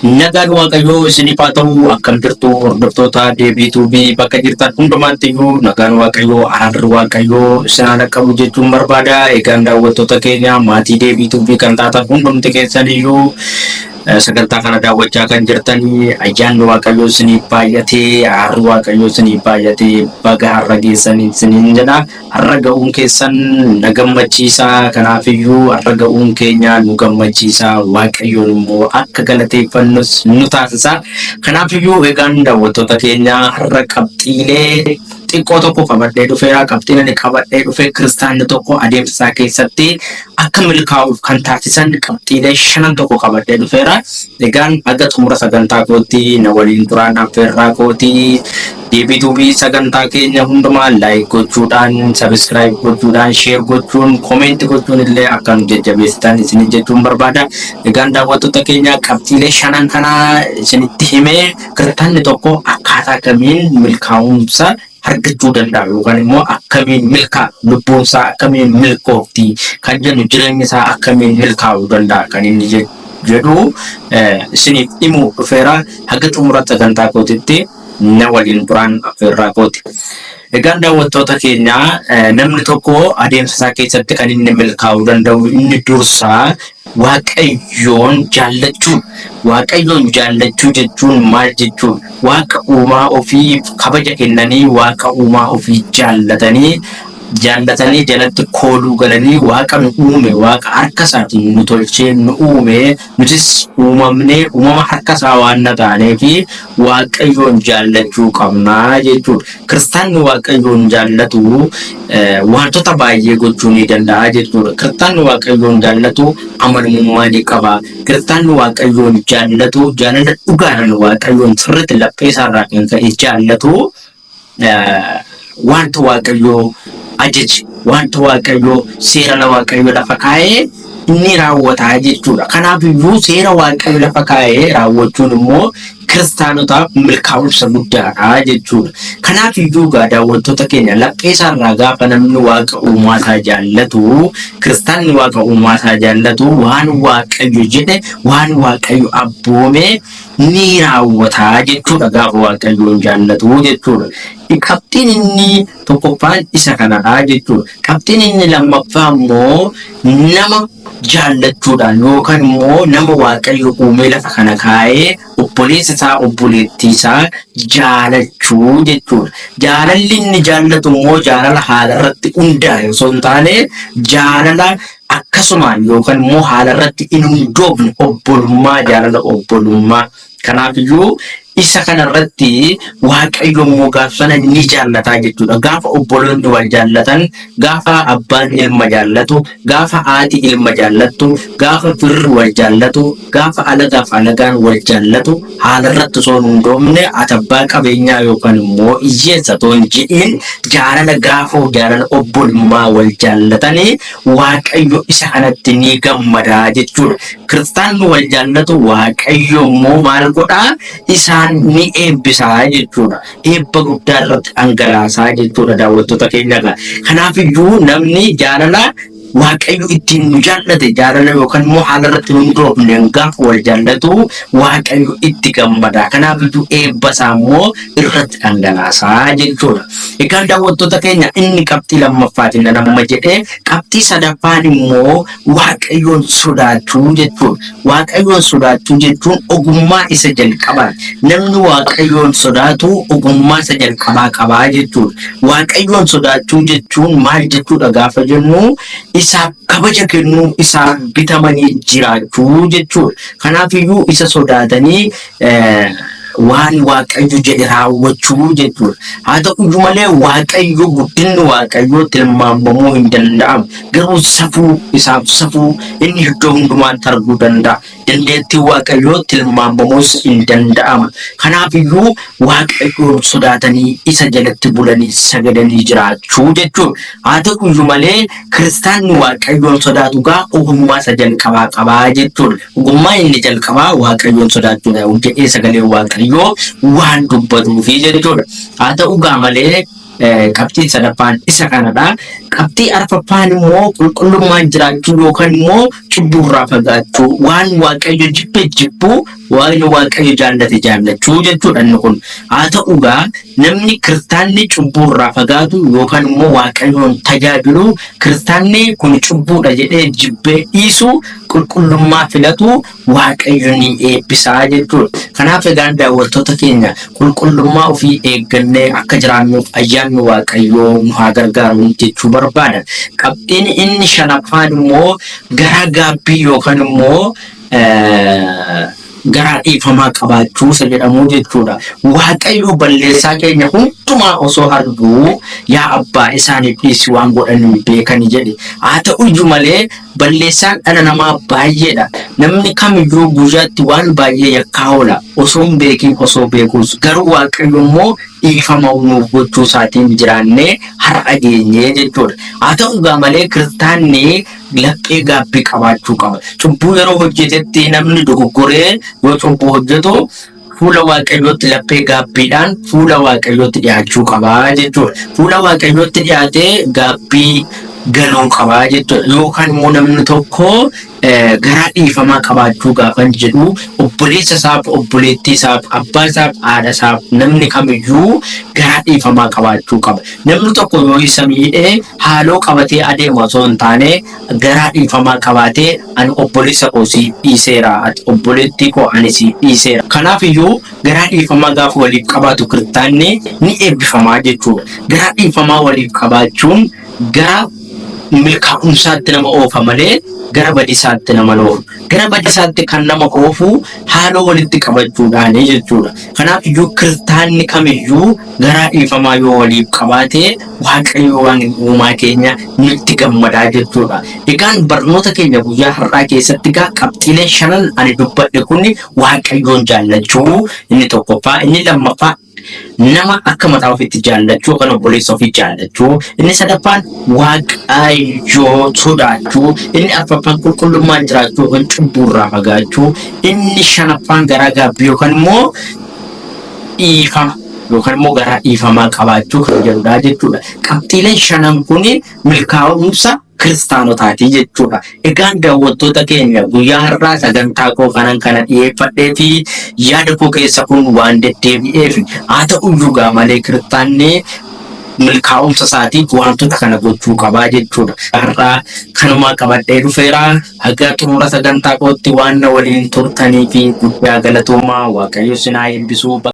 Nagaan Waaqayyoo isiniif haa ta'u. Akkam jirtu hordoftoota Deebii Tuubii? Bakka jirtan hundumaatti iyyuu nagaan Waaqayyoo, araarri Waaqayyoo isin haa dhaqqabu jechuun barbaada. Egaan daawwattoota keenya, maatii Deebii Tuubii kan taatan hundumti keessan iyyuu, sagantaa kana daawwachaa kan jirtanii, ayyaanni Waaqayyoo isiniif baay'atee, araarri Waaqayyoo isiniif baay'atee, baga har'a geessanii isiniin jedha. Har'a ga'uun keessan na gammachiisa. Kanaafiyyuu har'a ga'uun keenya nu gammachiisa. Waaqayyoon immoo akka galateeffannus nu taasisa. Kanaafiyyuu egaan daawwattoota keenya, har'a qabxiilee xiqqoo tokko qabadhee dhufeera. Qabxiin ani qabadhee dhufe kiristaanni tokko adeemsa isaa keessatti akka milkaa'uuf kan taasisan qabxiilee shanan tokko qabadhee dhufeera. Egaan haga xumura sagantaa kootti na waliin turaan affeerraa kootii. Deebii Tuubii sagantaa keenya hundumaa like gochuudhaan, subscribe gochuudhaan, share gochuun, comment gochuun illee akka nu jajjabeessitan isin jechuun barbaada. Egaan daawwattoota keenya, qabxiilee shanan kana isinitti himee, kiristaanni tokko akkaataa kamiin milkaa'umsa argachuu danda'a yookaan immoo akkamiin milkaa, lubbuun isaa akkamiin milkoofti kan jennu, jireenyi isaa akkamiin milkaa'uu danda'a kan inni jedhu isiniif himuu dhufeera. Haga xumura sagantaa kootitti na waliin turaan affeerraa kooti. Egaan daawwattoota keenya, namni tokko adeemsa isaa keessatti kan inni milkaa'uu danda'u inni dursaa Waaqayyoon jaallachuu. Waaqayyoon jaallachuu jechuun maal jechuudha? Waaqa uumaa ofiif kabaja kennanii, Waaqa uumaa ofii jaallatanii jaallatanii jalatti kooluu galanii, Waaqa nu uume, Waaqa harka isaatiin nu tolchee nu uume, nutis uumamnee uumama harka isaa waan na taaneefi Waaqayyoon jaallachuu qabnaa jechuudha. Kiristaanni Waaqayyoon jaallatu wantoota baay'ee gochuu ni danda'a jechuudha. Kiristaanni Waaqayyoon jaallatu amanamummaa ni qaba. Kiristaanni Waaqayyoon jaallatu, jaalala dhugaadhaan Waaqayyoon sirriitti laphee isaarraa kan ka'e jaallatu, wanta Waaqayyoo ajaje, wanta Waaqayyoo seera Waaqayyoo lafa kaa'ee ni raawwataa jechuudha. Kanaaf iyyuu seera Waaqayyo lafa kaa'ee raawwachuun immoo kiristaanotaaf milkaa'umsa guddaadha jechuudha. Kanaaf iyyuu egaa daawwattoota keenya, laphee isaarraa gaafa namni Waaqa uumaa isaa jaallatu, kiristaanni Waaqa uumaa isaa jaallatu waan Waaqayyo jedhe, waan Waaqayyo abboome ni raawwataa jechuudha gaafa Waaqayyoon jaallatu jechuudha. Qabxiin inni tokkoffaan isa kanadha jechuudha. Qabxiin inni lammaffaa immoo nama jaallachuudhaan yookaan immoo nama Waaqayyo uumee lafa kana kaa'ee, obboleessa isaa, obboleettii isaa jaalachuu jechuudha. Jaalalli inni jaallatu immoo jaalala haala irratti hundaa'e osoo hin taane, jaalala akkasumaan yookaan immoo haala irratti hin hundoofne, obbolummaa, jaalala obbolummaa. Kanaafiyyuu isa kana irratti Waaqayyo immoo gaafa sana ni jaallataa jechuudha. Gaafa obboloonni wal jaallatan, gaafa abbaan ilma jaallatu, gaafa haati ilma jaallattu, gaafa firri wal jaallatu, gaafa alagaaf alagaan wal jaallatu, haala irratti osoo hin hundoofne, ati abbaa qabeenyaa yookaan immoo hiyyeessa otoo hin jedhiin, jaalala gaafa jaalala obbolummaa wal jaallatanii, Waaqayyo isa kanatti ni gammadaa jechuudha. Kiristaanni wal jaallatu Waaqayyo immoo maal godhaa? Isaan ni eebbisaa jechuudha. Eebba guddaa irratti dhangalaasaa jechuudha daawwattoota keenya irraa. Kanaaf iyyuu namni jaalala Waaqayyo ittiin nu jaallate, jaalala yookaan immoo haala irratti nu hundoofne gaafa wal jaallatu Waaqayyo itti gammada. Kanaaf iyyuu eebba isaa immoo irratti dhangalaasaa jechuudha. Egaan daawwattoota keenya, inni qabxii lammaffaatiin nan amma jedhee, qabxii sadaffaan immoo Waaqayyoon sodaachuu jechuudha. Waaqayyoon sodaachuu jechuun ogummaa isa jalqabaa. Namni Waaqayyoon sodaatu ogummaa isa jalqabaa qabaa jechuudha. Waaqayyoon sodaachuu jechuun maal jechuudha gaafa jennu, isaaf kabaja kennuu, isaaf bitamanii jiraachuu jechuudha. Kanaafiyyuu isa sodaatanii waan Waaqayyo jedhe raawwachuu jechuudha. Haa ta'uyyuu malee Waaqayyo, guddinni Waaqayyoo tilmaamamuu hin danda'amu. Garuu safuu isaaf safuu inni iddoo hundumaatti arguu danda'a. Dandeettiin Waaqayyoo tilmaamamuus hin danda'amu. Kanaafiyyuu Waaqayyoon sodaatanii isa jalatti bulanii sagadanii jiraachuu jechuudha. Haa ta'uyyuu malee kiristaanni Waaqayyoon sodaatu gaa ogummaa isa jalqabaa qabaa jechuudha. Ogummaa inni jalqabaa Waaqayyoon sodaachuudha jedhee sagaleen Waaqayyoo waan dubbatuufi jechuudha. Haa ta'u gaa malee Qabxiin sadaffaan isa kanadha. Qabxii arfaffaan immoo qulqullummaan jiraachuu yookaan immoo cubbuurraa fagaachuu, waan Waaqayyo jibbe jibbuu, waan Waaqayyo jaallate jaallachuu jechuudha inni kun. Haa ta'u egaa namni kiristaanni cubbuurraa fagaatu yookaan immoo Waaqayyoon tajaajilu, kiristaanni kun cubbuudha jedhee jibbee dhiisu, qulqullummaa filatu, Waaqayyo ni eebbisaa jechuudha. Kanaaf egaan daawwattoota keenya, qulqullummaa ofii eeggannee akka jiraannuuf ayyaanni Waaqayyoo nu haa gargaaru jechuu barbaada. Qabxiin inni shanaffaan immoo garaa gaabbii yookaan immoo garaa dhiifamaa qabaachuu isa jedhamu jechuudha. Waaqayyo balleessaa keenya hundumaa osoo arguu, "Yaa abbaa, isaaniif dhiisi, waan godhan hin beekani" jedhe. Haa ta'uyyuu malee balleessaan dhala namaa baay'eedha. Namni kamiyyuu guyyaatti waan baay'ee yakkaa oola. Osoo hin beekin, osoo beekuus. Garuu Waaqayyo immoo dhiifama nuuf gochuu isaatiin jiraannee har'a geenyee jechuudha. Haa ta'u egaa malee kiristaanni laphee gaabbii qabaachuu qaba. Cubbuu yeroo hojjetetti, namni dogoggoree yoo cubbuu hojjetu, fuula Waaqayyootti laphee gaabbiidhaan fuula Waaqayyootti dhiyaachuu qabaa jechuudha. Fuula Waaqayyootti dhiyaatee gaabbii galuu qabaa jechuudha. Yookaan immoo namni tokko garaa dhiifamaa qabaachuu gaafan jedhu, obboleessa isaaf, obboleettii isaaf, abbaa isaaf, haadha isaaf namni kamiyyuu garaa dhiifamaa qabaachuu qaba. Namni tokko yoo isa miidhee haaloo qabatee adeemu osoo hin taane, garaa dhiifamaa qabaatee, "Ani obboleessa koo siif dhiiseera, ati obboleettii koo ani siif dhiiseera." Kanaaf iyyuu garaa dhiifamaa gaafa waliif qabaatu kiristaanni ni eebbifamaa jechuudha. Garaa dhiifamaa waliif qabaachuun gara milkaa'umsaatti nama oofa malee gara badiisaatti nama oofu. Gara badiisaatti kan nama oofu haaloo walitti qabachuudhaani jechuudha. Kanaaf iyyuu kiristaanni kamiyyuu garaa dhiifamaa yoo waliif qabaate, Waaqayyo waan uumaa keenya nutti gammadaa jechuudha. Egaan barnoota keenya guyyaa har'aa keessatti egaa qabxiileen shanan ani dubbadhe kun: Waaqayyoon jaallachuu inni tokkoffaa, inni lammaffaa nama akka mataa ofiitti jaallachuu yookaan obboleessa ofii jaallachuu, inni sadaffaan Waaqayyoo sodaachuu, inni arfaffaan qulqullummaan jiraachuu yookaan cubbuurraa fagaachuu, inni shanaffaan garaa gaabbii yookaan immoo dhiifama yookaan immoo garaa dhiifamaa qabaachuu kan jedhudha jechuudha. Qabxiileen shanan kun milkaa'umsa kiristaanotaati jechuudha. Egaan daawwattoota keenya, guyyaa har'aa sagantaa koo kanan kana dhiyeeffadhee fi yaada koo keessa kun waan deddeebi'eef, haa ta'uyyuu gaa malee kiristaanni milkaa'umsa isaatiif wantoota kana gochuu qabaa jechuudha. Har'aa kanumaa qabadhee dhufeera. Haga xumura sagantaa kootti waan na waliin turtanii fi guddaa galatoomaa. Waaqayyo isin haa eebbisu.